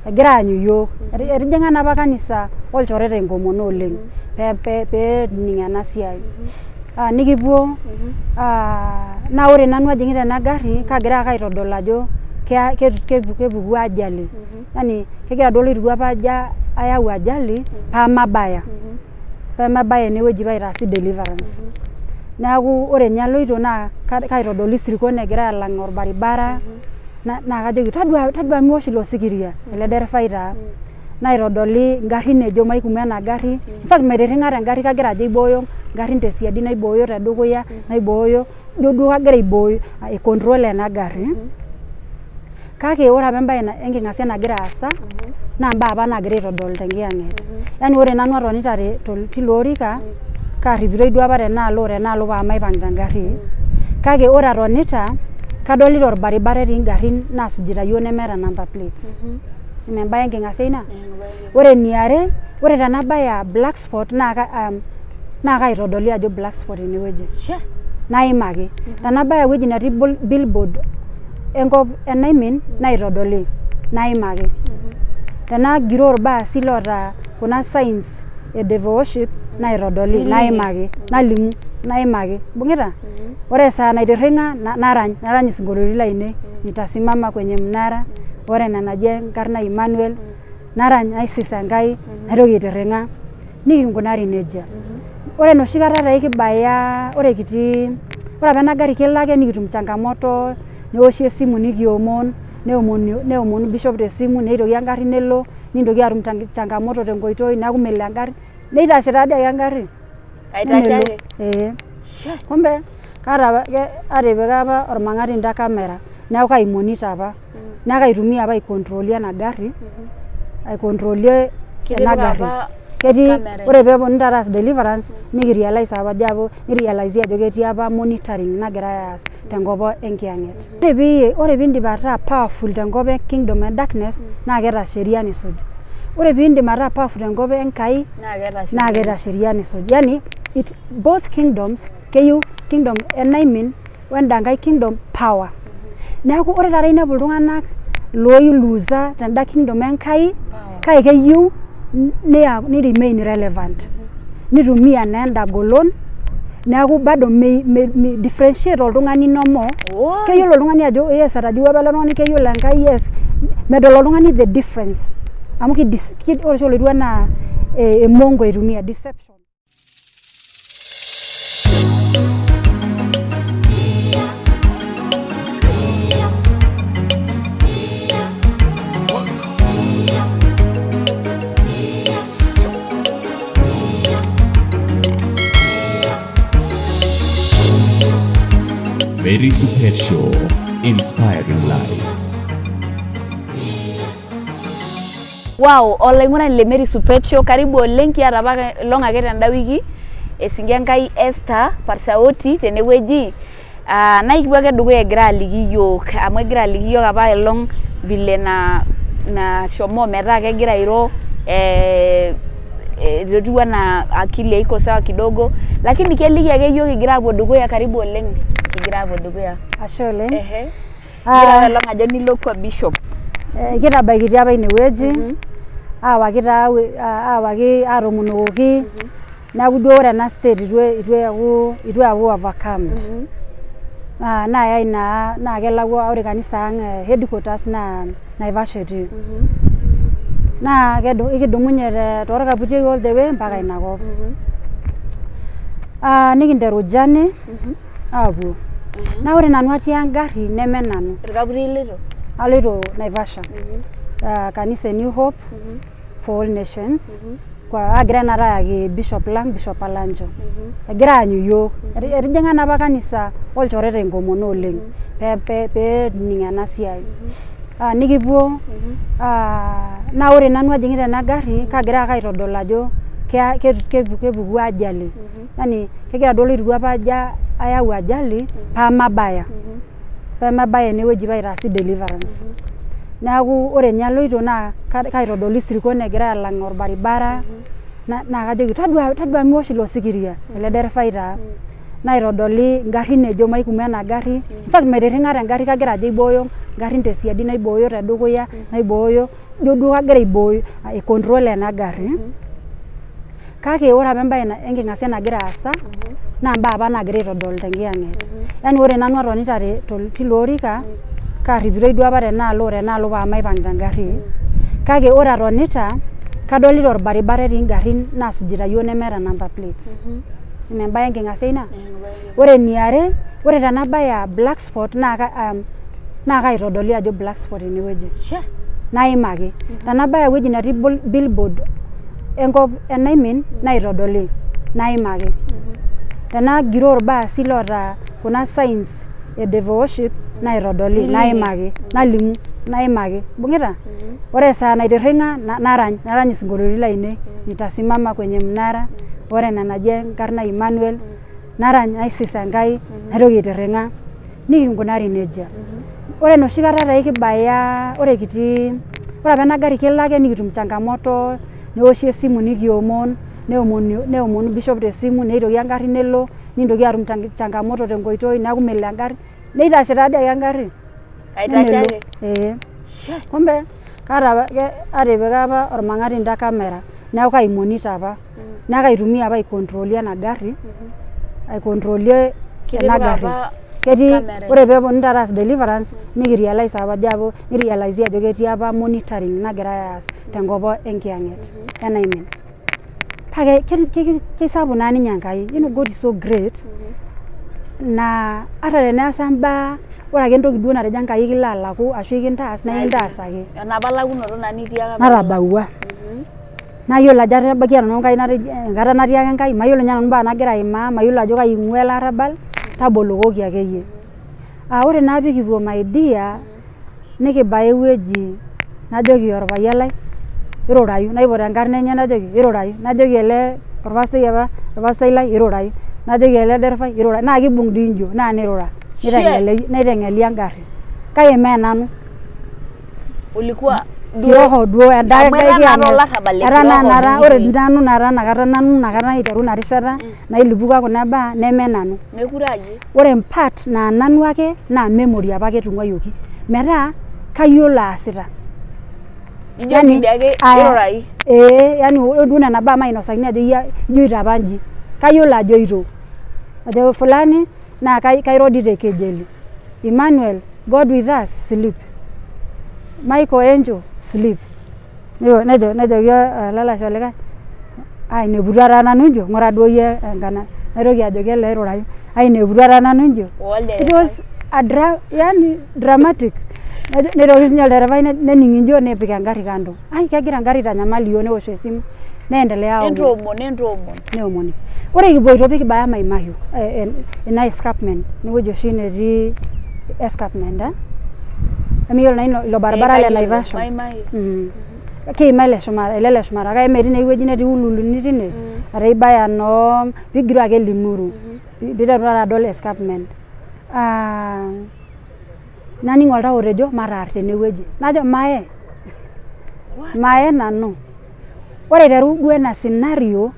Egira aanyu iyiook. Etijing'a naa apa kanisa olchoreta enkomono oleng pee ening ena siai. Nikipuo naa ore nanu ajing'ita ena garri kaagira ake aitodol ajo kepuku ajali. Yani kegira duo oloirirua apa ajo ayau ajali pamabaya. Pemabaya enewueji paitaasi deliverance. Neeku ore ninye aloito naa kaitodoli isirkon egira alang orbaribara naa kajoki tadua tadua miosh ilo sikiria ele derefai taa. Naitodoli ingarrin ejo maikuma ena garri, in fact maitirring'a tengarri kagira ajo aibooyo ingarrin tesiadi naibooyo tedukuya naibooyo ijo duo kagira aibooyo ai control ena garri. Kake ore apa embae enking'asia nagira aasa naa imbaa apa naagira aitodolu tenkiyang'et. Yani ore nanu atonita tilo orika kaarripitoi duo apa tenaalo o tenaalo pamaipang tengarri kake ore atonita kadolita orbaribara etii ingarrin naasujita iyiok nemeeta number plates. Mee embae enking'asia ina? Ore eniare, ore tenabaya black spot naa kaitodoli ajo black spot enewueji. Naim ake. Tenabaya ewueji netii billboard enkop e Naimin naitodoli naim ake. Tenagiroo irbaasi loota kuna signs e devil worship naitodoli naim ake nalimu naim ake. Ibung'ita? Ore esaa naitirring'a narany, narany isinkolioitin lainei nitasimama kwenye mnara ore ena naji enkarna Emmanuel narany naisis Enkai naitoki aitirring'a nikinkunari nejia. Ore enoshi kata taa kibaya ore kitii ore apa ena garri kelo ake nikitum changamoto neoshi esimu nikiomon neomonu bishop te simu neitoki engarri nelo nikintoki aatum changamoto tenkoitoi neeku melo engarri neitashe taadii ake engarri. Aitashe ake? Ee. Kumbe kaata apa atipika apa ormang'atinda camera neeku kaimonita apa. Neeku kaitumia apa aicontrolie ena garri aicontrolie ena garri. Ketii ore pee eponunui taata aas deliverance nikirealize apa ajo nirealize ajo ketii apa monitoring nagirae aas tenkop enkiyang'et. Ore piindip ataa powerful tenkop e kingdom e darkness naa keeta sheria nisuj. Ore piindim ataa powerful tenkop Enkai naa keeta sheria nisuj. Yani it both kingdoms keyieu kingdom e naimin wenda nkae kingdom power. Neeku ore taata inepu iltung'anak loiluusa tenda kingdom Enkai kake keyieu ni remain relevant. Nitumia naa enda golon neeku bado me differentiate oltung'ani normal. Keyiolo oltung'ani ajo yes etajing'ua apa ele tung'ani keyiolo Enkai yes. Medol oltung'ani the difference amu ore oshi oloirua naa emongo eitumia deception. Mary Supet Show, inspiring lives. Wow, olaing'urani le Mary Supet Show, karibu oleng kiata apa long ake tenda wiki esinki Enkai Esther Parsaoti tenewueji. Ah, naa ekipuo ake dukuya egira aliki iyiook amu egira aliki iyiook apa aelong vile na nashomo metaa kegira airo eh, etiu anaa akili haiko sawa kidogo lakini keliki ake iyiook kigira apuo dukuya karibu oleng kigira apuo dukuya. Ashe oleng. Ehe. Egira aelong ajo nilo kwa bishop. Kitabaikitia apa inewueji aawaki taa aawaki aatomonokoki neeku duo ore ena state itu itu eeku itu eeku overcome. Nayai naa naa kelakua ore kanisa ang headquarters naa Naivasha etii. Naa ekidumunye toorkaputiei all the way mpaka ina kop. Nikinteru journey aapuo. Naa ore nanu atii engarri neme nanu. Irkaputiei iloito? Aloito Naivasha. Kanisa e New Hope for all nations. Aagira taata ayaki bishop lang Bishop Alanjo. Egira aanyu iyiook. Etijing'a naa apa kanisa olchoreta enkomono oleng pee ening ena siai. Nikipuo naa ore nanu ajing'ita ena garri kaagira ake aitodol ajo kepuku ajali. Yani kegira duo oloirirua apa ajo ayau ajali pamabaya. Pemabaya enewueji paitaasi deliverance. Neeku ore ninye aloito naa kaitodoli isirkon egira alang orbaribara naa kajoki tadua tadua miosh ilo sikiria ele derefai taa. Naitodoli ingarrin ejo maikuma ena garri, in fact maitirring'a tengarri kagira ajo aibooyo ingarrin tesiadi naibooyo tedukuya naibooyo ijo duo kagira aibooyo ai control ena garri. Kake ore apa embaye enking'asia nagira aasa naa imbaa apa naagira aitodolu tenkiyang'et. Yaani ore nanu atonita tilo orika kaarripitoi duo apa tenaalo o tenaalo pamaipang tengarri kake ore atonita kadolita orbaribara etii ingarrin naasujita iyiok nemeeta number plates. Mee embaye enking'asia ina? Ore eniare, ore tenabaya black spot naa kaitodoli ajo black spot enewueji. Naim ake. Tenabaya ewueji natii billboard enkop e Naimin naitodoli naim ake. Tenagiroo irbaasi loota kuna signs e devil worship naitodoli naim ake nalimu naim ake. Ibung'ita? Ore esaa naitirring'a narany, narany isinkolioitin lainei nitasimama kwenye mnara ore ina naji enkarna Emmanuel narany naisis Enkai naitoki aitirring'a nikinkunari nejia. Ore enoshi kata taa kibaya ore kitii ore apa ena garri kelo ake nikitum changamoto neoshi esimu nikiomon neomonu bishop tesimu neitoki engarri nelo nikintoki aatum changamoto tenkoitoi neeku melo engarri neitashe taadii ake engarri. Aitashe ake? Ee. Kumbe kaata apa atipika apa ormang'atinda camera neeku kaimonita apa neeku kaitumia apa aicontrolie ena garri aicontrolie ena garri. Ketii ore pee eponunui taata aas deliverance nikirealize apa ajo nirealize ajo ketii apa monitoring nagirae aas tenkop enkiyang'et e Naimin. Kake keisapuk naa ninye Enkai, you know God is so great naa ata teneesa imbaa ore ake entoki duo natejo Enkai kilo alaku ashu ekintaas naa ekintaas ake. Enapa lakunoto naa nitiaka. Natabawua. Nayiolo ajo atabaikia nanu Enkai enkata natiaka Enkai mayiolo ninye nanu imbaa nagira aimaa, mayiolo ajo kai ing'ua ele arrabal, tabolokoki akeyie. Ore naa pee kipuo my dear nikibaya ewueji najoki orpayian lai irurayu, naipot enkarna enye najoki irurayu, najoki ele orpastai apa orpastai lai irurayu, najoki ele derefai irurayu naa kibung dii injo naa nirura niteng'eli engarri kake mee nanu. Ulikuwa Kiroho duo enda Amu etaa naa olarrabal le etaa naa kiroho enara ore dii. nanu nara inakata nanu inakata aiteru ina rishata nailipuka kuna baa neme nanu. Mekure aa iyie. Ore part naa nanu ake naa memory apake etung'uayioki metaa kayiolo aasita. Ijo dii ake irurayu. Ee yani ore duo nena baa mainosakini ajo ijoito apa inji, kayiolo ajoito. Ajo fulani naa kairo dii te kejeli, Emmanuel God with us sleep, Michael angel sleep. Nejoki olalashe olikae aineputua taa nanu injo ng'ura duo iyie enkana naitoki ajoki ele irurayu aineputua taa nanu injo. It was a yani dramatic. Neitoki sinye olderefai nening injo nepik engarri kando. Ai kegira engarri aitanyamal iyiook neosh esimu neendelea aomon. Entoomon, entoomon. Neomoni. Ore kipoito pee kibaya Mai Mahiu ina escarpment enewueji oshi netii escarpment emiyiolo naa ilo baribara le Naivasha. Mai Mahiu. Kiima ele shumata ele le shumata kake metii naa ewueji netii ululuni tine etaa ibaya noo pigiroo ake Limuru piiteru taata adol escarpment. Naning oltau otejo mataar tenewueji najo maye, maye nanu. Ore aiteru duo ena scenario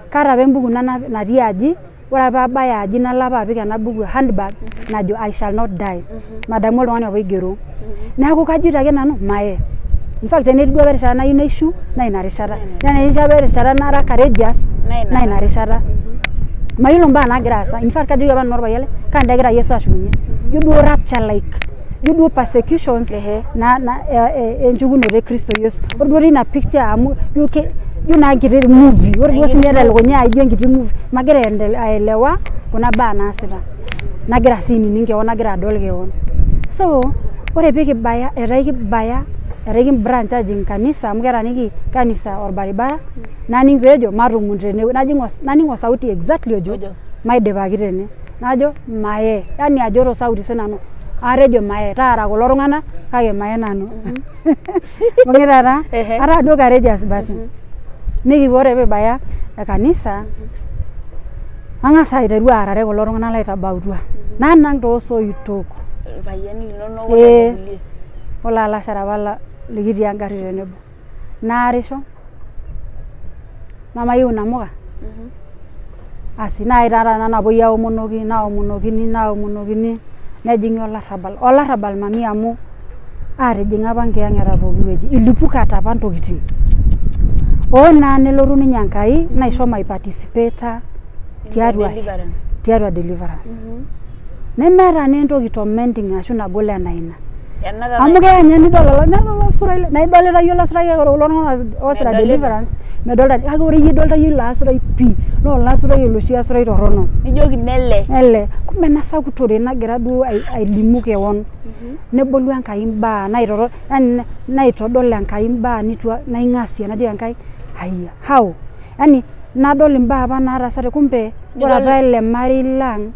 kaata apa embuku natii aji ore ake paabaya aji nalo apa apik ena buku handbag najo I shall not die madamu oltung'ani apa oigero. Neeku kajoito ake nanu maye. In fact tenetii duo apa erishata nayieu naishu naa ina rishata. Naa tenetii apa erishata nara courageous naa ina rishata. Mayiolo imbaa naagira aasa in fact kajoki apa nanu orpayian lai kaa egira Yesu ashukunyie? Ijo duo rapture like ijo duo persecutions enchukunoto e Kristo Yesu. Ore duo tina picture amu ijo naa enkiti movie ore duo sininye telukunya ai ijo enkiti movie magira aelewa kuna baa naasita. Nagira sii ainining kewon nagira adol kewon. So ore pee kibaya etaa ekibaya etaa ekibranch ajing kanisa amu ketaaniki kanisa orbaribara naning peejo matumun tene naning osauti exactly ojo maidipaki tene najo maye yani ajo tosauti sinanu atejo maye taara kulo tung'anak kake maye nanu. Ibung'ita taa? Ataa duo courageous basi. Nikipuo ore pee kibaya kanisa nang'as aiteru aarare kulo tung'anak laitabautua nanang toosoitok. Irpayiani linonok olelo kulie. Olalashara apa likitii engarri tenebo. Naarisho nemayieu inamuka. Asi naa taata ena napuoi aomonoki naomonokini naomonokini nejing'i olarrabal. Olarrabal mami amu aatijing'a apa nkiyang'eta pooki wueji, ilipukate apa ntokitin. Hoo naa nelotu ninye Enkai naisho maipatisipeta tiatua Deliverance. tiatua deliverance. Nemeeta naa entoki tormenting ashu nagol enaa ina. Ena taa Amu keya ninye nidol nelo olasurai naa idolita iyie olasurai kake ore kulo tung'anak oosita Medolita. deliverance medolta kake ore iyie idolita iyie ilo asurai pii naa olasurai oloshi asurai torrono. Nijoki nele. Ele kumbe ena sakutore nagira duo ailimu kewon. Nebolu Enkai imbaa naitoro yani naitodol Enkai imbaa nitu naing'asie najoki Enkai haiya how yani nadol imbaa apa nataasate kumbe ore apa ele marei lang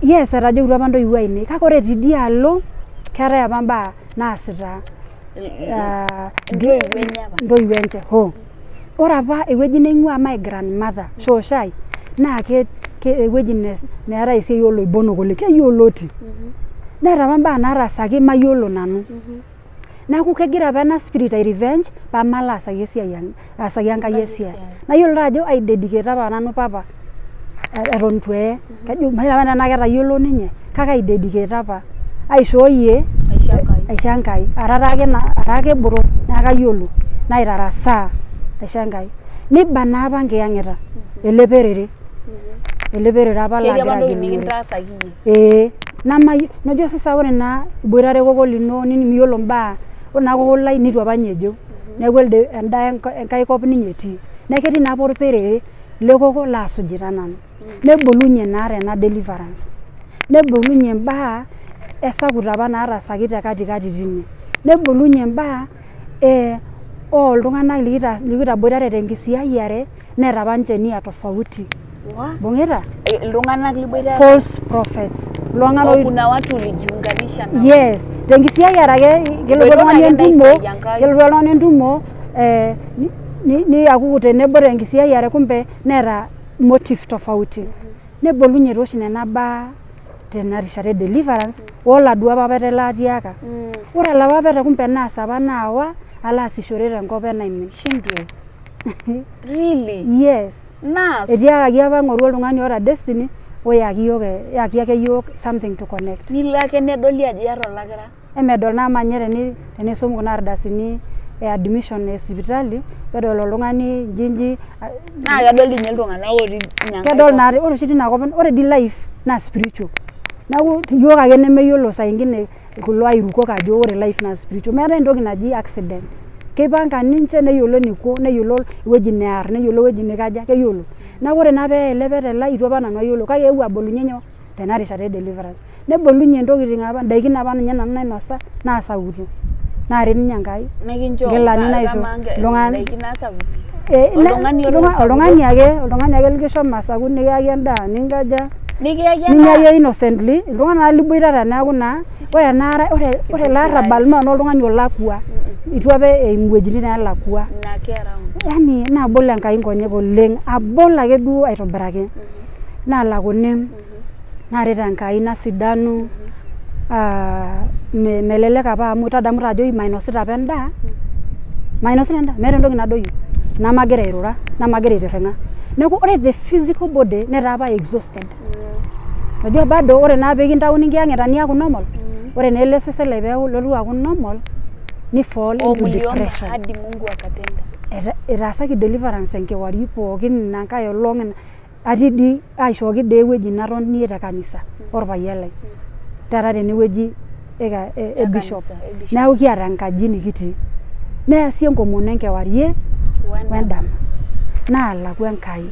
yes etajokitua apa intoiwuo ainei kake ore tidialo keetae apa imbaa naasita Intoiwuo enye apa. intoiwuo enche hoo ore apa ewueji naing'ua my grandmother shosho ai naa ke ewueji neetae esiai oloibonok oleng keyioloti neeta apa imbaa nataasaki mayiolo nanu. Neeku kegira apa ena spirit ai revenge pamalo aasaki esiai aasaki Enkai esiai. Nayiolo taa ajo aidedicate apa nanu papa eton itu eye. Kejo mayiolo apa tenaa ketayiolo ninye kake aidedicate apa aishooyie aisho Enkai. Ara taake ara ake botor neeku kayiolo naitarasaa aisho Enkai. Neiba naa apa nkiyang'ita ele perere. Ele perere apa Ketii apa laagira entoki agilunore. nikintaasaki iyie. Ee namayiolo najo sasa ore naa iboitare kokoo lino miyiolo imbaa ore naa kokoo lai nitu apa ninye ejo neeku elde enda enkae kop ninye etii neeku ketii naa apa orperere le kokoo laasujita nanu nebolunye naa tena deliverance nebolunye imbaa esakut apa nataasaki te katikati tine nebolunye imbaa oltung'anak likitaboitare tenkisiayiare neeta apa ninche nia tofauti. Ibung'ita? Iltung'anak liboitare. False prophets. Iltung'anak oh, kuna watu ulijiunganisha nao. Yes, tenkisiayiare ake kelotu oltung'ani entumo, kelotu oltung'ani entumo eh, niakuku tenebo tenkisiayiare kumbe neeta motive tofauti. Nebolunye taa oshi nena baa tena rishata e deliverance oladuo papete latiaka. Ore olapa pete kumbe naa sapa naawa alo aasishore tenkop enaimin. Shindwe. Really? Yes. Nurse. Etiakaki apa ng'oru oltung'ani oota destiny oyaki iyiook eyaki ake iyiook something to connect. Nilo ake nedoli ajo iyata olakira. Emedol naa amaa ninye tenisum kuna ardasini e admission e sipitali pedol oltung'ani inji inji. Naa kedol dii ninye iltung'anak otii ina nkae Kedol kop. naa ore oshi tina kop ore dii life naa spiritual. Neeku iyiook ake nemeyiolo saa ingine kulo airukok ajo ore life naa spiritual. Meetae entoki naji accident. Keipanga ninche neyiolo eniko neyiolo ewueji near neyiolo ewueji nikaja keyiolo. Neeku ore naa pee eye ele pete lai itu apa nanu ayiolo kake eewuo abolunye nyoo tena rishata e deliverance. Nebolunye intokitin apa indaikin apa ninye nanu nainosa naasakutu. Naaret ninye Enkai. Nikinchoo Nkilani naisho kamaa iltung'anak. indaikin naasakutu? Oltung'ani oota Oltung'ani ake oltung'ani ake likishomo asaku nikiyaki endaa ninkaja Nikiyaki endaa? ninya iyie innocently iltung'anak naa liboitare neeku naa ore ena ore ore ele arrabal mee oltung'ani olakua itu apa eimu iwuejitin neelakua. Ina ake around. Yani naabol Enkai nkonyek oleng abol ake duo aitobiraki naalakuni naaret Enkai nasidanu melelek apa amu tadamu taa ajo mainosita apa endaa mainosita endaa meeta entoki nadoyio nemagira airura nemagira aitirring'a neeku ore the physical body netaa apa exhausted unajua bado ore naa pee kintauni nkiyang'ita niaku normal ore naa ele sesen lai peeku lotu aaku normal ni fall Oh, into muliomba depression hadi Mungu akatenda. Etaasaki deliverance enkewarie pookin ina nkae olong atii dii aishooki dii ewueji natonie te kanisa orpayian lai taata tenewueji e bishop neeku kiata enkaji nikitii neesi enkomono enkewarie wendama naalakua Enkai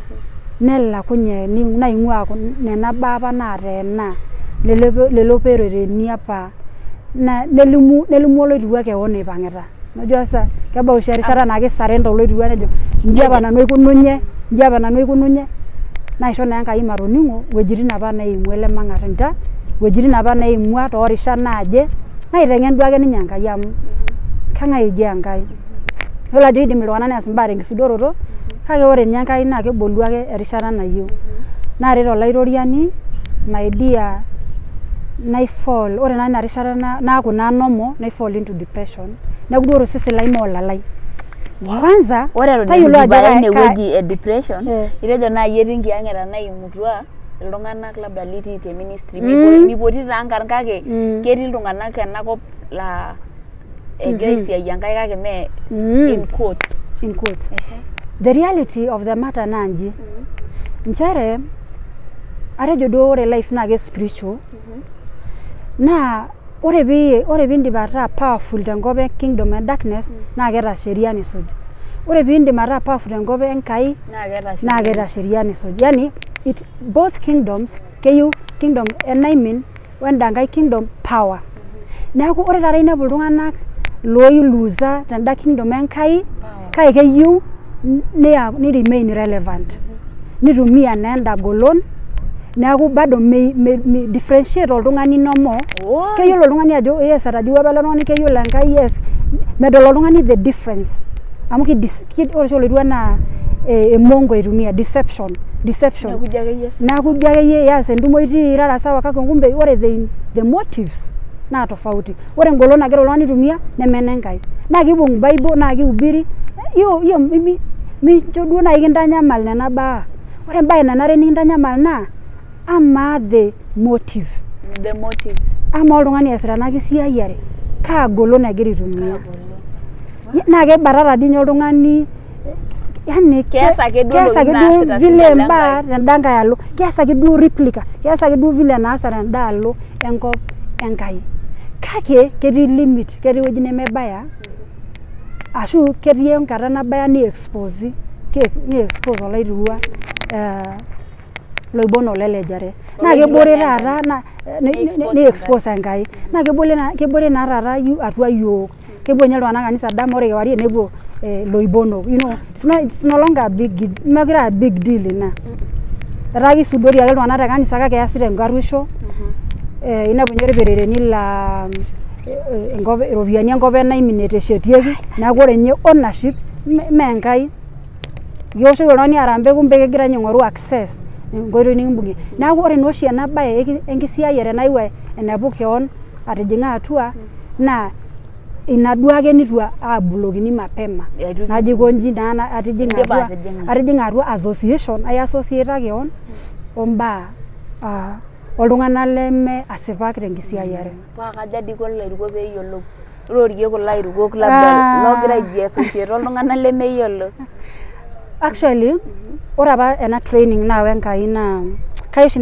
nelakunye naing'ua nena baa apa nateena lelo perereni apa nelimu nelimu oloirirua kewon eipang'ita unajua sasa kebau oshi erishata naa ki surrender oloirirua nejo inji apa nanu aikununye inji apa nanu aikununye naisho naa Enkai matoning'o iwuejitin apa naimua ele mang'atinta iwuejitin apa naimua toorishat naaje naiteng'en duake ninye Enkai amu keng'ae eji Enkai. Yiolo ajo kidim iltung'anak neas imbaa tenkisudoroto kake ore ninye Enkai naa kebolu ake erishata nayieu. Naaret Olaitoriani my dear nai fall ore naa ina rishata naaku naa normal nai fall into depression neeku duo ore osesen lai mee olalai. Kwanza Ore eton tayiolo eitu ajo kibaya inewueji e depression, itejo naaji etii nkiyang'eta naimutua iltung'anak labda litii te ministry. Mipoti taa nkarn kake ketii iltung'anak enakop laa egira aisiayia Enkai kake mee in quotes. In quotes. The reality of the matter naa nji, nchere atejo duo ore life naa ke spiritual. Naa ore piindip ataa powerful tenkop e kingdom e darkness, naa keeta sheria nisuj. Ore piindim ataa powerful tenkop Enkai, naa keeta naa keeta sheria nisuj. Yani it, both kingdoms keyieu, kingdom enaimin wenda nkae kingdom power. Neeku ore taata inepu iltung'anak loilusa tenda kingdom Enkai, kake keyieu ni remain relevant, nitumia naa enda golon. Neeku bado me differentiate oltung'ani nomo. Keyiolo oltung'ani ajo yes, atajua apa ele tung'ani keyiolo Enkai, yes. Medol oltung'ani the difference amu ore oshi oloitua naa emongo eitumia deception, deception. Neeku ijo akeyie Neeku ijo akeyie yes, entumo itii, irara sawa, kake kumbe ore the motives naa tofauti. Ore engolon nagira oltung'ani aitumia neme enenkai. Naa kiibung Bible naa kihubiri hiyo hiyo, mincho duo naaji kintanyamal nena baa. Ore embae nanare nikintanyamal naa amaa the motive. The motives. Amaa oltung'ani eesita ena kisiayiare, kaa golon egira aitumia? Naa kebatata dii ninye oltung'ani, yani Keas ake duo keas ake ntokitin duo naasita vile sinye imbaa tenda nkae alo, keas ake duo replica, keas ake duo vile naasa tenda alo enkop Enkai, kake ketii limit, ketii ewueji nemebaya ashu ketii enkata nabaya ni expose, ni expose olaiturua loibon olelejare. Naa kebore taata ni expose Enkai. Naa kebore naa taata atua yiok. Kepuo ninye iltung'anak kanisa dama, ore kewarie nepuo loibonok. It's no longer a big, meekure aa big deal ina. Etaa kisudori ake iltung'anak te kanisa kake easi tenkaruesho. Inepu ninye irperereni laa enkop, iropiyiani enkop enaimin eteshetieki, neeku ore ninye ownership mee Enkai. Kiwoshoki oltung'ani harambee kumbe kegira ninye aing'oru access, enkoitoi nikimbung'ie. Neeku ore naa oshi ena baye enkisiayiare nayewuo ainepu keon atijing'a atua naa ina duo ake nitu abulokini mapema. Najo aikonji naa atijing'a atua, atijing'a atua association, ai associate keon ombaa oltung'anak leme asipak tenkisiayiare. Paa kaja dii iko ilairukok pee eyiolou? Rorie kulo airukok labda loogira aijiassociate oltung'anak lemeyiolo. Actually, ore apa ena training naawa Enkai naa kayieu oshi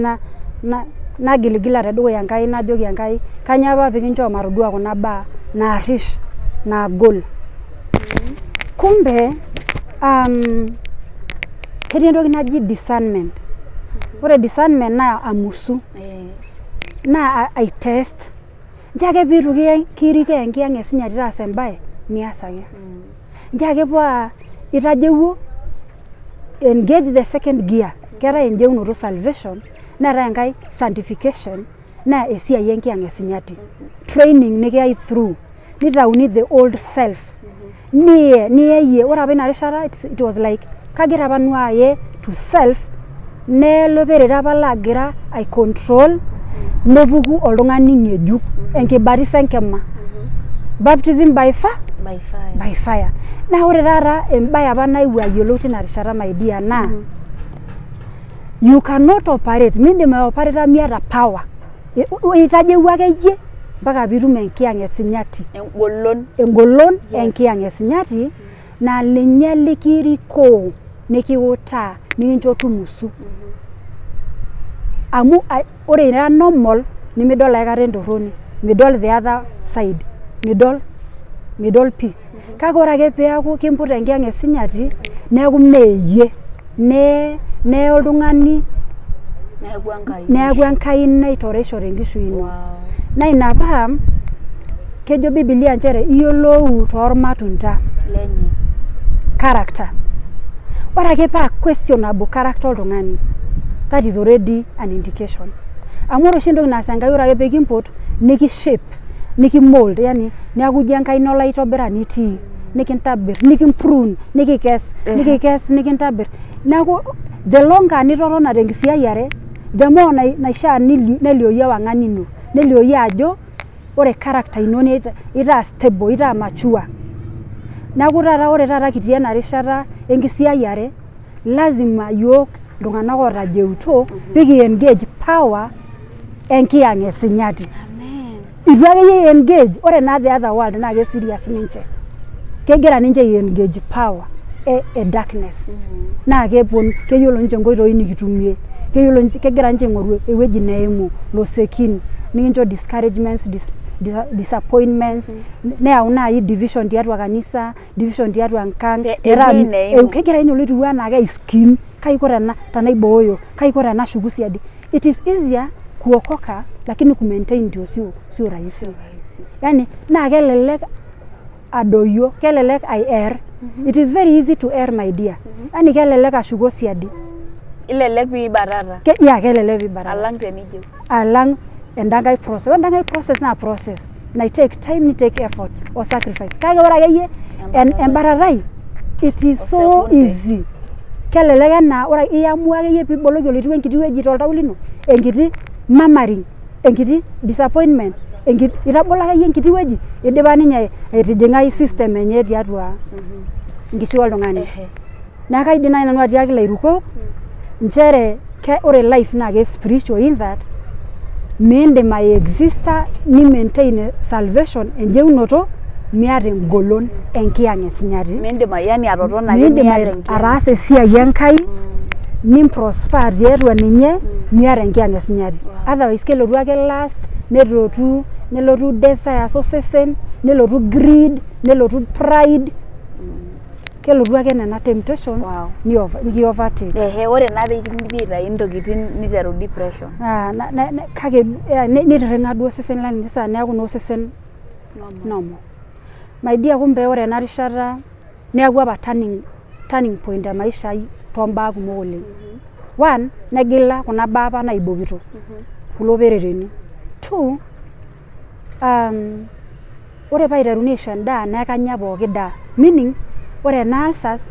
nagiligila tedukuya Enkai, najoki Enkai kainyoo apa pikinchoo matodua kuna baa naarrish naagol. Kumbe ketii entoki naji discernment. Ore discernment naa amusu, naa ai test. Nchoo ake piitu kirikoo enkiyang'et esinyati taasa embae, mias ake. Nchoo ake paa itajeuwuo, engage the second gear. Keetae enjeunoto salvation, neetae enkae sanctification, naa esiai enkiyang'et sinyati. Training nikiyai through nitauni the old self. Niye niyeyie. Ore apa ina rishata it was like kagira apa nanu aye to self, nelo perere apa laagira ai control, nepuku oltung'ani ng'ejuk, enkibatisa enkima. Baptism by fire. By fire. By fire. Naa ore taata embae apa naewuo ayiolou tina rishata, my dear, naa you cannot operate, mindim aoperata miata power. Itajeuwuo akeyie mpaka piitum enkiyang'et sinyati. Engolon. Engolon enkiyang'et sinyati naa ninye likirikoo, nikiutaa, nikincho tumusu. Amu ore ira normal nimidol aikata entorroni, midol the other side, midol, midol pii. Kake ore ake peeku kimput enkiyang'et sinyati neeku mee iyie, nee oltung'ani. Neeku Enkai. Neeku Enkai naitoreisho tenkishui ino. Naa ina paa kejo Bibilia nchere iyiolou toormatunda lenye. Character. Ore ake paa questionable character oltung'ani, that is already an indication. Amu ore oshi entoki naas Enkai, ore ake pee kimpot niki shape, niki mold, yani neeku ijo Enkai ino olaitobirani itii, nikintobir, niki prune, nikikes, nikikes, nikintobir. Neeku the longer nitotona tenkisiayiare, the more naishaa nelioyu ewang'an ino, nelioyu ajo ore character ino itaa stable, itaa mature. Neeku taata ore taata kitii ena rishata enkisiayiare, lazima iyiok iltung'anak ootajeuto pee ki engage power enkiyang' e sinyati. Itu akeyie engage, ore naa the other world naa ke serious ninche. Kegira ninche ai engage power e darkness. Naa keponu, keyiolo ninche nkoitoi nikitumie. Keyiolo ninche, kegira ninche aing'oru ewueji neimu losekin nikincho discouragements, disappointments, neyau naaji division tiatua kanisa, division tiatua enkang'. Metaa Ewueji neimu. Kegira ninye oloitirua anaa ai scheme, kai aiko tenaibooyo, kai aiko tenashuku siadi. It is easier kuokoka lakini ku maintain ndio sio rahisi. Yani naa kelelek adoyio, kelelek ai err. It is very easy to err, my dear. Yani kelelek ashuko siadi. Ilelek piibatata. Yeah, kelelek piibatata. Alang tenijo. Alang enda nkae process. Ore enda nkae process naa process na take time ni take effort o sacrifice. Kake ore akeyie embatatai, it is so Osekunde. easy. Kelelek enaa ore iamua akeyie piboloki oloitirua enkiti wueji toltau lino, enkiti murmuring, enkiti disappointment, enkiti itabolo akeyie enkiti wueji, idipa ninye aitijing'ai system enye tiatua enkishui oltung'ani. Neeku kaidim naaji nanu atiaki ilairukok nchere ore life naa ke spiritual in that miindim ai exista ni maintain salvation enjeunoto miata engolon enkiyang' esinyati. Miindim yani atotona ake Miindim miata enkiyang'. Ataasa esiai Enkai nimprosper tiatua ninye miata enkiyang' esinyati. Otherwise kelotu ake lust, nelotu desires osesen, nelotu greed, nelotu pride, kelotu ake nena temptations niki overtake. Ehe, ore naa peekindipi aitayu ntokitin niteru depression. Ah, kake nitiring'a duo osesen lang saa neeku naa osesen normal. My dear, kumbe ore ena rishata neeku apa turning point te maisha ai tombaa kumok oleng. One, negila kuna baa apa naibokito kulo pereteni. Two, ore paiteruni aisho endaa neeku kanya pooki daa. Meaning, ore ena ulcers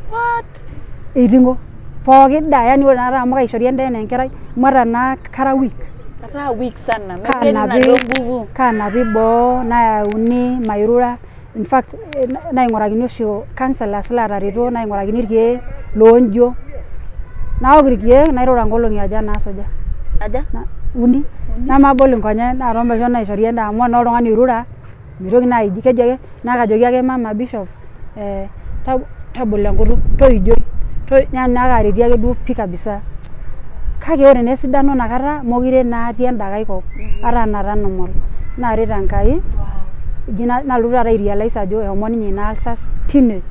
eiting'o pooki daa. Yani ore tenakata amu kaishori endaa enaa enkerai, amu ata naa kara weak. Ataa weak sana. Meekure etii inaduo nguvu. Kaanapi boo, nayauni mairura. In fact, naing'urakini oshi counselors laatareto, naing'urakini irkeek loonjo. Naok irkeek nairura nkolong'i aja naasuja? Aja? Uni. Nemabol inkonyek naa toomesho naishori endaa amu ore naa oltung'ani oirura mitoki naa aiji keji ake naa kajoki ake mama bishop tabolo enkutuk toijoi yani naa kaareti ake duo pii kabisa. Kake ore naa esidano inakata mokire naa atii enda nkae kop ataa nara normal. Naaret Enkai eji nalotu taata ai realize ajo eshomo ninye ina ulcers tine.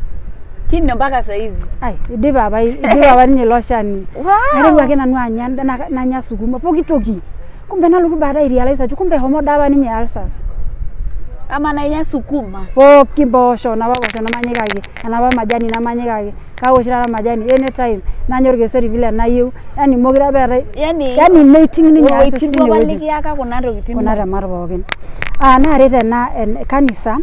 Tine mpaka saa hizi. Ai idipa apa ninye ilo shani. Naiteru ake nanu anya endaa nanya sukuma pooki toki. Kumbe nalotu baadaye ai realize ajo kumbe eshomo doi apa ninye ulcers. Ama naa inya sukuma. Pooki mpoosho, napa poosho nemanyikaki, enapa majani nemanyikaki. Kaok oshi taata majani anytime, nanya orkeseri vile nayieu. Yani mokire apa eetae Yani yani meiting ninye ulcers oloitirua apa tinewueji. likiyaka kuna tokitin. Kuna temat pookin. Ah, naaret ena kanisa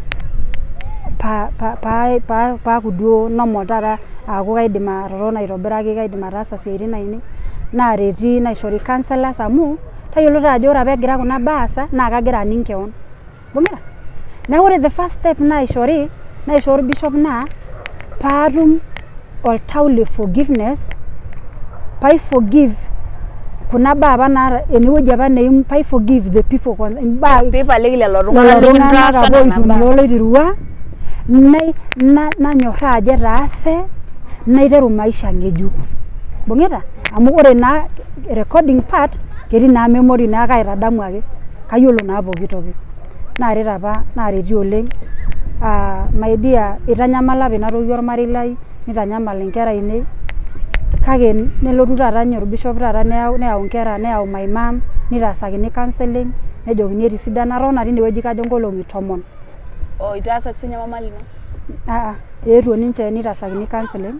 paaku duo normal taata aaku kaidim atotona aitobiraki, kaidim ataasa isiaitin ainei, naareti naishori counselors amu tayiolo taa ajo ore apa egira kuna baa aasa naa kagira aning kewon. Ibung'ita? Neeku ore the first step naishori, naishoo orbishop naa paatum oltau le forgiveness, pai forgive kuna baa apa naata enewueji apa neimu pai forgive the people kwanza imbaa Piipaliki lelo lelo tung'anak tung'anak likintaasa apa nena oitumia baa. oloitirua nanyorraa ajo etaase naiteru maisha ng'ejuk. Ibung'ita? Amu ore naa recording part ketii naa memory neeku kaitadamu ake kayiolo naa pooki toki. Naaret apa naareti oleng. Ah, my dear, itanyamala apa ina toki ormarei lai, nitanyamal inkera ainei, kake nelotu taata ninye orbishop taata neyau inkera neyau my mum nitaasakini counselling nejokini etisidana. Atotona tinewueji kajo nkolong'i 10. Oh, itaasaki sinye mama lino? Aa, eetuo ninche nitaasakini counselling.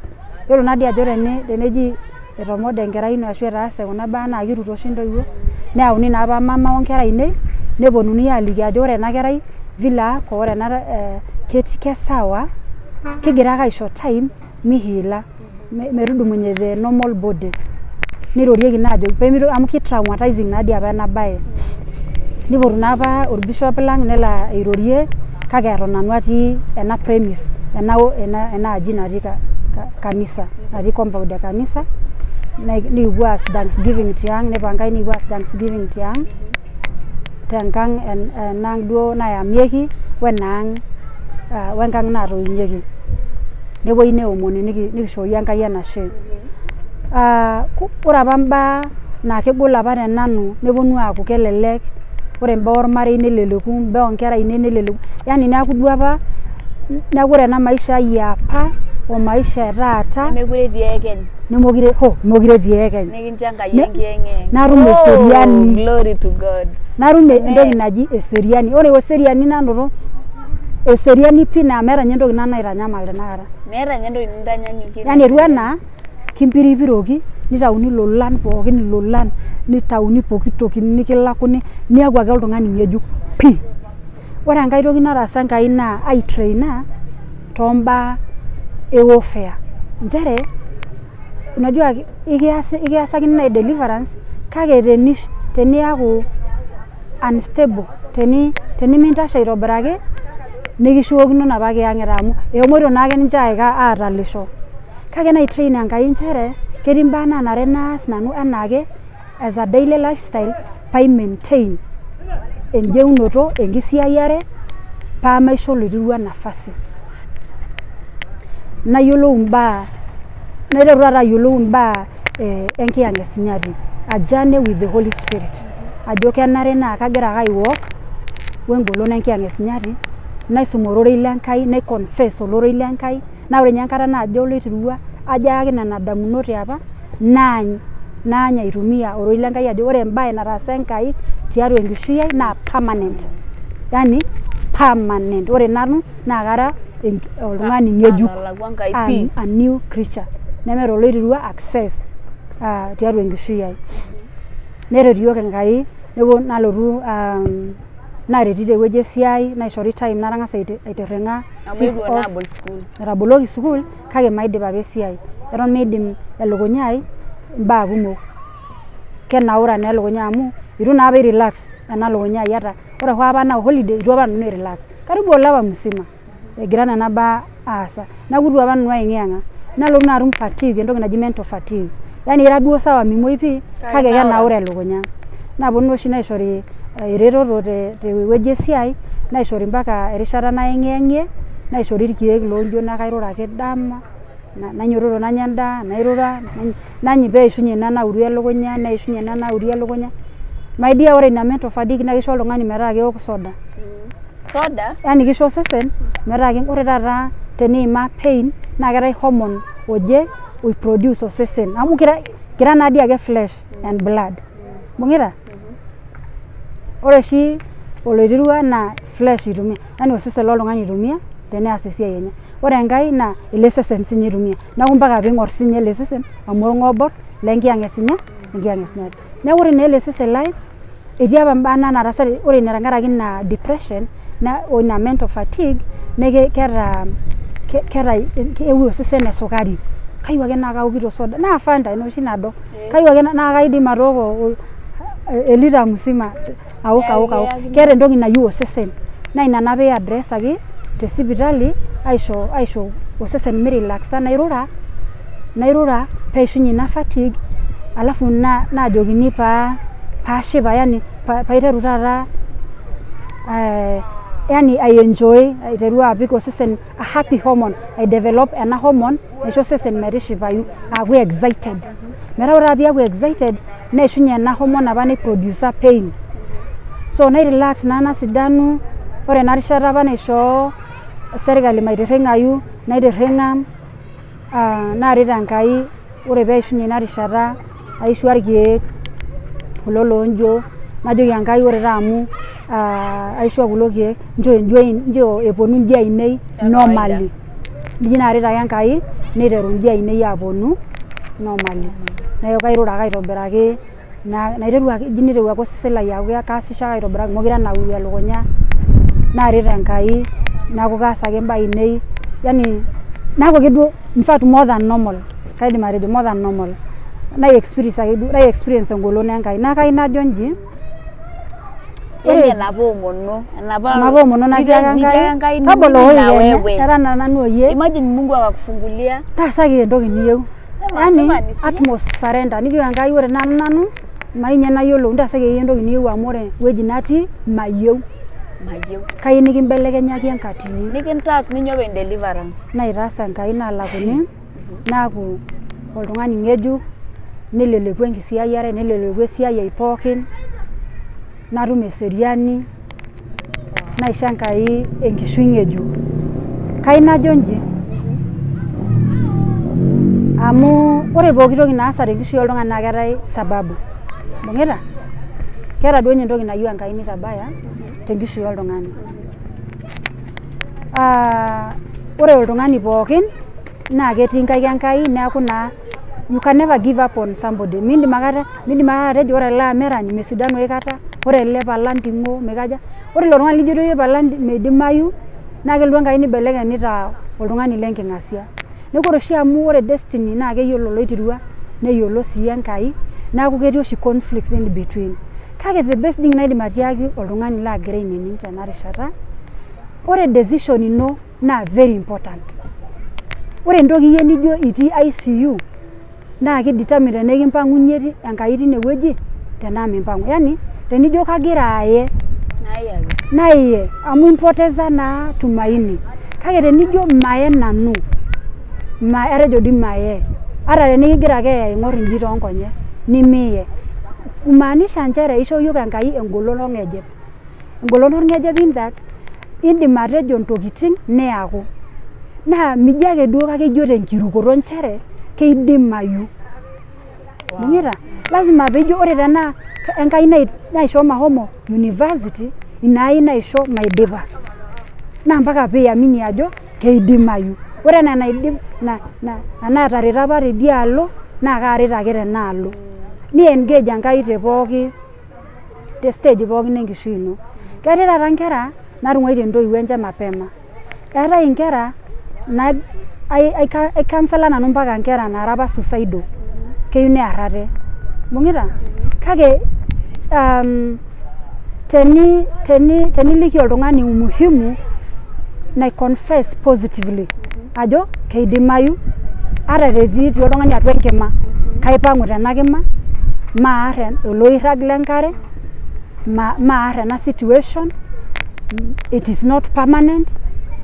Yiolo naa dii ajo teneji etomode enkerai ino ashu etaase kuna baa naa kiruto oshi intoiwuo. Neyauni naa apa mama onkera ainei neponunui aliki ajo ore ena kerai vile ako ore ena ketii kesawa kigira ake aisho time miheala metudumunye the normal body. Nirorieki naa ajoki amu ki traumatizing naa dii apa ena bae. Nipotu naa apa orbishop lang nelo airorie kake eton nanu atii ena premise. Ena aji natii kanisa, natii compound e kanisa, nikipuo aas thanksgiving tiang', nipangai nikipuo aas thanksgiving tiang' tenkang' enaang' duo nayamieki wenaang' wenkang' natoinyieki. Nepuoi neomoni nikishoki Enkai enashe. Ore apa imbaa naa kegol apa te nanu neponu aaku kelelek, ore imbaa ormarei neleleku, imbaa oonkera ainei neleleku, yani neeku duo apa neeku ore ena maisha ai eapa o maisha e taata nemekure etii eekeny. Nemokire ho mokire etii eekeny. Nikincho Enkai enkiyeng'iyeng. Natum eseriani. Oh, glory to God. Natum entoki naji eseriani. Ore eseriani nanoto eseriani pii naa meeta ninye entoki nanu naitanyamal tenakata. Meeta ninye entoki nintanyanyukie. Yani etiu enaa kimpiripiroki nitauni ilolan pookin ilolan nitauni pooki toki nikilakuni niaku ake oltung'ani ng'ejuk pii. Ore enkae toki nataasa Enkai naa aitraina tombaa e warfare nchere unajua ekiasakini naaji deliverance kake teniaku unstable tenimintashe aitobiraki nikishukokino enapa kiyang'ita amu eshomoito naake ninche aatalisho. Kake naitrain Enkai nchere ketii imbaa naanare naas nanu enaake as a daily lifestyle pee aimaintain enjeunoto, enkisiayiare paa maisho oloiterua nafasi. Nayiolou imbaa, naiteru taata ayiolou imbaa enkiyang'et sinyati, a journey with the holy spirit ajo kenare naa kagira ake ai walk wengolon enkiyang'et sinyati, naisum ororei le Nkai, naiconfess ororei le Nkai, naa ore ninye enkata naajo oloiterua ajo ayaki nena damunot eapa naany, naany aitumia ororei le Nkai ajo ore embae nataasa Enkai tiatua enkishui ai naa permanent. Yani permanent. Ore nanu naa kara oltung'ani ng'ejuk, a new creature nemeeta oloiterua access tiatua enkishui ai. Neret iyiok Enkai nalotu nareti tewueji esiai naishori time natang'asa aitirring'a Amu eewuo naa abol sukuul. Etaboloki sukuul kake maidip apa esiai. Eton meidim elukunya ai imbaa kumok. Kenaura naa elukunya amu itu naa apa airelax ena lukunya ai ata ore hoo apa naa holiday itu apa nanu airelax. Karibu olapa musima egira nena baa aasa. Neeku itu apa nanu ayeng'iyeng'a. Nalotu naa atum fatigue entoki naji mental fatigue. Yani ira duo sawa mimuoi pii kake kenaura elukunya. Naaponu oshi naishori eretoto tewueji esiai naishori mpaka erishata nayeng'iyeng'ie naishori irkeek loojo naa kairura ake dama nainyototo nanya endaa nairura nany pee eishunye ina nauri elukunya neishunye ina nauri elukunya. My dear ore ina mental fatigue naa kisho oltung'ani metaa keok soda. Soda? Yani kisho osesen metaa ore taata teniimaa pain naa keetae hormone oje oiproduce osesen amu kira naa dii ake flesh and blood. Ibung'ita? Ore oshi oloiterua naa flesh itumia, yani osesen loltung'ani itumia teneas esiai enye. Ore Enkai naa ele sesen siinye itumia. Neeku mpaka piing'or siinye ele sesen amu olng'obor lenkiyang'et sinye, enkiyang'et sinyati. Neeku ore naa ele sesen lai etii apa imbaa nataasate ore ina tenkaraki ina depression o ina mental fatigue naa keeta keeu osesen esukari. Kayieu ake naa kaokito soda naa Fanta enoshi nado. Kayieu ake naa kaidim atooko elita musima aok aok aok. Keeta entoki nayieu osesen naa ina naa pee aiadressaki te sipitali aisho aisho osesen mirelaxa nairura nairura peishunye ina fatigue alafu naajokini paa paashipa yani paiteru taata yani aienjoy aiteru apik osesen a happy hormone aidevelop ena hormone naisho osesen metishipayu aaku excited. Metaa ore taata piaku excited neishunye ena hormone apa naiprodusa pain. So nairelax naa nasidanu ore ena rishata apa naishoo serkali maitirring'ayu naitirring'a naaret Enkai ore peishunye ina rishata aishua irkeek kulo loonjo najoki Enkai ore taa amu aishua kulo keek nchoo eponu injo ainei normally. Nijo naaret ake Enkai niteru injo ainei aaponu normally. Neeku kairura ake aitobiraki naiteru ake niteru ake osesen lai aaku kaasisho ake aitobiraki mekure enauru elukunya naaret Enkai neeku kaas ake imbaa ainei yani neeku ake duo in fact more than normal kaidim atejo more than normal nai experience ake duo nai experience engolon Enkai. Neeku kayieu najo inji. Yani enapa omono, enapa enapa omono natiaka nitiaka Enkai tabolo mimi na oi wewe. era nanu oyie Imagine Mungu akakufungulia. taasaki entoki niyieu. Sema, Yani sema nisikie. utmost surrender nijo Enkai ore nanu nanu mainye nayiolo ntaasaki iyie entoki niyieu amu ore ewueji natii mayieu. Mayieu. Kayieu nikimbelekenyaki enkatini. Nikintaas ninye openy deliverance. Naitaas Enkai naalakuni naaku oltung'ani ng'ejuk neleleku enkisiayiare neleleku esiai ai pookin natum eseriani naisho Enkai enkishui ng'ejuk. Kayieu najo inji amu ore pooki toki naasa tenkishui oltung'ani naa keetae sababu. Ibung'ita? Keeta duo ninye entoki nayieu Enkai nitabaya tenkishui oltung'ani. Ah, ore oltung'ani pookin naa ketii inkaik Enkai neeku naa you can never give up on somebody. Miindim akata atejo ore ele amerani mesidanu aikata, ore ele palanting'o mikaja. Ore ilo tung'ani lijoito iyie meidimayu naa kelotu Enkai nibelekeny nitaa oltung'ani lenking'asia. Neeku ore oshi amu ore destiny naa keyiolo oloitirua neyiolo sii Enkai neeku ketii oshi conflicts in between. Kake the best thing naidim atiaki oltung'ani laagira ainining tena rishata, ore decision ino naa very important. Ore entoki iyie nijo itii ICU naa ki determine tenaa ekimpang'unye Enkai tine wueji tenaa mimpang'u. Yani tenijo kagira aye naiye amu impoteza naa tumaini. Kake tenijo maye nanu, atejo dii maye, ata tenikigira ake aing'or inji toonkonyek nimiye. Kumaanisha nchere ishoo yiok Enkai engolon orng'ejep. Engolon orng'ejep in that indim atejo ntokitin niaku. Naa mijo ake duo kake ijo tenkirukoto nchere keidimayu. Ibung'ita? Lazima piijo ore tenaa Enkai naishoo mahomo university ina ai naisho maidipa. Naa mpaka piamini ajo keidimayu. Ore enaa enaidip enaatareto apa tidialo naa kaaret ake tenaalo. Ni engage Enkai te pooki te stage pookin enkishui ino. Keetae taata inkera natung'uaitie intoiwuo enche mapema. Eetae inkera aikansela nanu mpaka inkera naara apa suicidal keyieu near ate. Ibung'ita? Kake teniliki oltung'ani umuhimu nai confess positively ajo keidimayu ata etii oltung'ani atua enkima kaipang'u tena kima maar oloirrag lenkare maar ena situation it is not permanent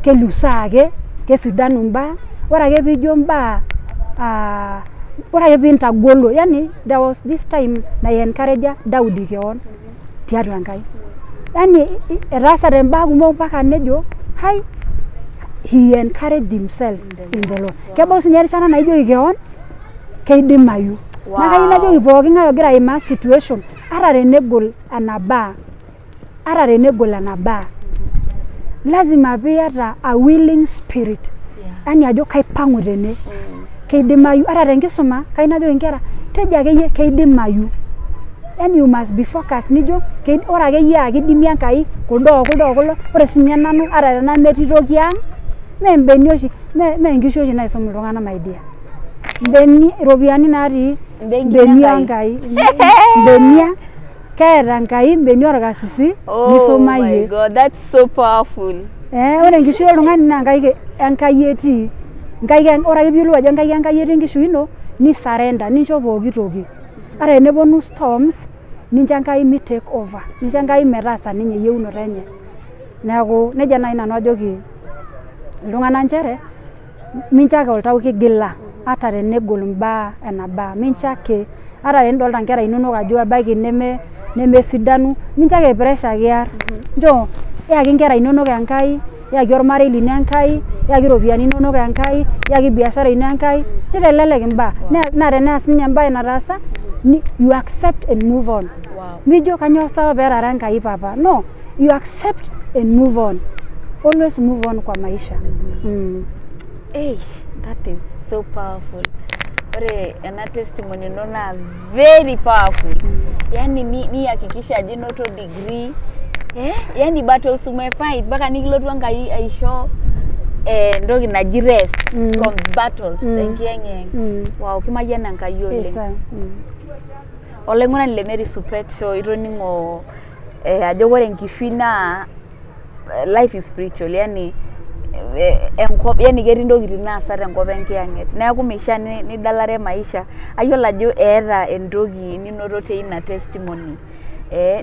kelusaa ake kesidanu imbaa ore ake piijo imbaa ore ake piintagolo yani there was this time nai encourage Daudi kewon tiatua Enkai yani etaasate imbaa kumok mpaka nejo hai he encouraged himself in the Lord. Kebau sinye erishata naa ijoki kewon keidimayu. Naa kayieu najoki pooki ng'ae ogira aimaa situation ata tenegol enabaa ata tenegol enabaa lazima piiyata a willing spirit yani ajo kaipang'u tene keidimayu ata tenkisuma kayieu najoki inkera tejo akeyie keidimayu yani you must be focused nijo ore akeyie aa kidimie Enkai kuldo okuldo okulo ore sinye nanu ata tenaa metii toki ang mee imbenia oshi mee inkishu oshi naisum iltung'anak my dear mbenia iropiyiani natii mbenia Enkai mbenia keeta Enkai mbenia orkasisi nisuma Oh my iyie. God, that's so powerful. Eh, ore enkishui oltung'ani naa Enkai Enkai etii. Nkaik ore ake piiyiolou ajo Enkai Enkai etii enkishui ino ni surrender nincho pooki toki. Ata teneponu storms nincho Enkai mi take over nincho Enkai metaasa ninye eyieunoto enye. Neeku nejia naaji nanu ajoki iltung'anak nchere mincho ake oltau kigila ata tenegol imbaa eneba mincho ake ata tenidolta inkera inonok ajo ebaiki nemesidanu mincho ake pressure kiar nchoo iyaki inkera inonok Enkai iyaki ormarei lino Enkai iyaki iropiyiani inonok Enkai iyaki biashara ino Enkai nitelelek imbaa naa teneas ninye embae nataasa you accept and move on. Mijo kanyoo sawa peetara Enkai papa no you accept and move on always move on kwa maisha. Hey, that is so powerful. Ore ena testimony ino naa very powerful. Yani nihakikisha ajo inoto degree eh? Yani battles umefight mpaka nikilotu Enkai aisho entoki naji rest from battles enkiyeng'iyeng. Wow, kimayiana Enkai oleng. Yes. Olaing'urani le Mary Supet Show itoning'o Ajo ore enkishui naa life is spiritual, yani enkop, yani ketii intokitin naasa tenkop enkiyang'et, neeku meishaa nidalare maisha. Ayiolo ajo eeta entoki ninoto teina testimony,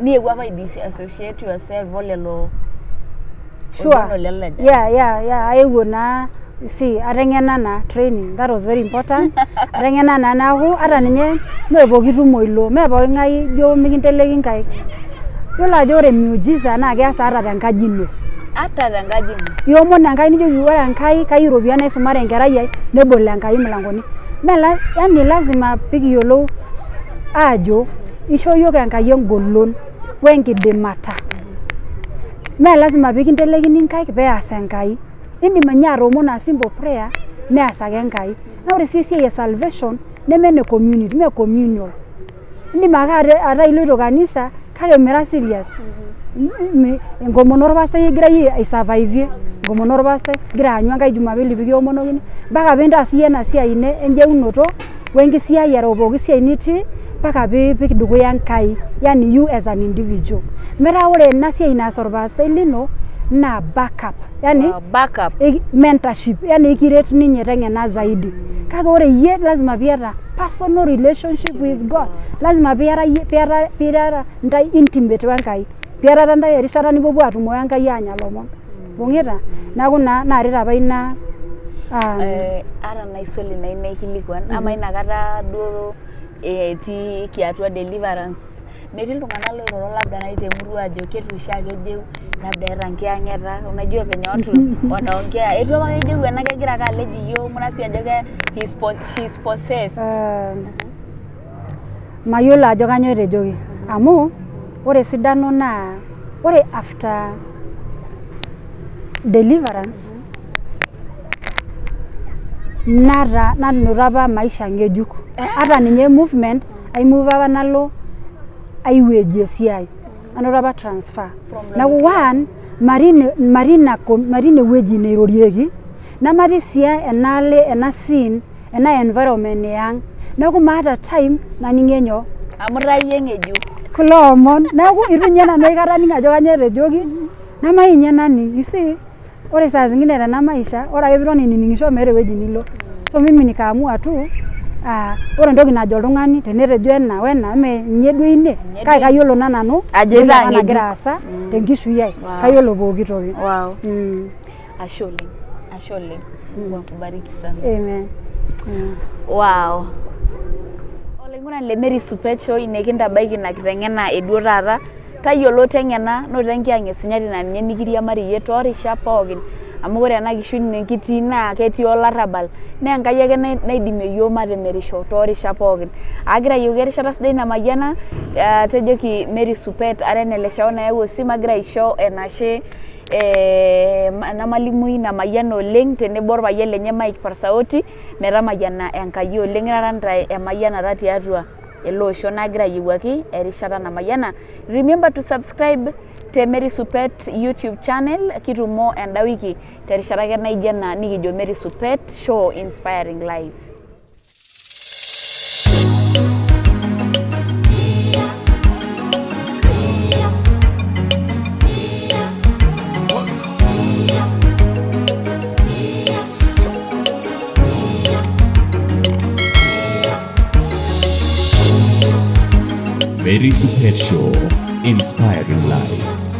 niewuo apa disassociate yourself olelo. Sure. Yeah, aewuo naa. You see, ateng'ena naa training, that was very important. Ateng'ena naa, neeku ata ninye mee pooki tumo ilo, mee pooki ng'ae ijo mikinteleki nkaik. Yiolo ajo ore miujiza naa keasa ata tenkaji ino. Ata tenkaji ino. Iomon Enkai nijoki ore Enkai kayieu iropiyiani naisumare enkerai ai, nebol Enkai imulangoni. Mee yani lazima pikiyiolou aajo isho yiok Enkai engolon wenkidimata. Mee lazima pikintelekini nkaik peas Enkai. Indim ninye atoomona a simple prayer neas ake Enkai. Naa ore sii esiai e salvation neme ene community, mee communal. Indim ake ataa iloito kanisa kake mira serious. Enkomono orpastai igira iyie aisurvivie, enkomono orpastai igira aanyu Enkai Jumapili pikiomonokini mpaka pintaas iyie ena siai ino enjeunoto wenkisiayiare o pooki siai nitii mpaka piipik dukuya Enkai, yani you as an individual. Metaa ore ena siai naas orpastai lino naa backup, yani Wow, backup. Mentorship, yani ekiret ninye teng'ena zaidi. Kake ore iyie lazima piata personal relationship with God. Lazima piara iyie piata piara ntae intimate wenkai. Piatata ntae erishata nipuopuo atumo wenkai aanya ilomon. Ibung'ita? Neeku naa naaret apa ina Ata nai swali nayieu naikilikuan, amaa inakata duo etii atua deliverance, metii iltung'anak loiroro labda nai temurua ajo ketu oshiake ejeu labda eeta nkiyang'eta? Unajua venye watu wanaongea, etu apake ejeu ena, kegira ake alej iyiok, ng'ura sii ajo ke she's possessed. Mayiolo ajo kanyoo etejoki amu ore esidano naa ore after deliverance nata nanoto apa maisha ng'ejuk, ata ninye movement aimuva apa nalo ai wueji esiai, anoto apa transfer. Neeku one, matii ina matii inewueji neirorieki, nematii sii enaalo ena scene ena environment e ang', neeku maata time naning'ie nyoo amu itaa iyie ng'ejuk kulo omon. Neeku itu ninye nanu aikata aning ajo kanyoo etejoki, nemayieu ninye naning. You see, ore saa zingine tena maisha ore ake piiton ainining'isho meeta ewueji nilo. So mimi nikaamua tu ore entoki najo oltung'ani tenetejo ena wena mee ninye duo ine, kake kayiolo naa nanu ajo entoki itaa apa ng'ejuk. Nagira aasa tenkishui ai, kayiolo pooki toki. Ashe oleng, ashe oleng. Mungu akubariki sana. Amen. Wow. Olaing'urani le Mary Supet Show, ine kintabaiki ina kiteng'ena eduo taata. Tayiolo teng'ena, noto enkiyang'et sinyati naa ninye nikiriamari iyie toorishat pookin. Amu ore ena kishui nikitii naa ketii olarrabal. Naa Enkai ake naidimie iyiook matemerisho toorishat pookin. Agira ayioki erishata sidai namayiana, atejoki Mary Supet ara ene Leshao nayau osim agira aisho enashe ena malimui namayiana oleng tenebo orpayian lenye Mike Parsaoti metamayiana Enkai oleng. Irara ntae emayianata tiatua ele osho nagira ayiewuaki erishata namayiana. Remember to subscribe te Mary Supet YouTube channel. Kitumo enda wiki terishata ake naijo ena nikijo Mary Supet Show, inspiring lives. Mary Supet Show, inspiring lives.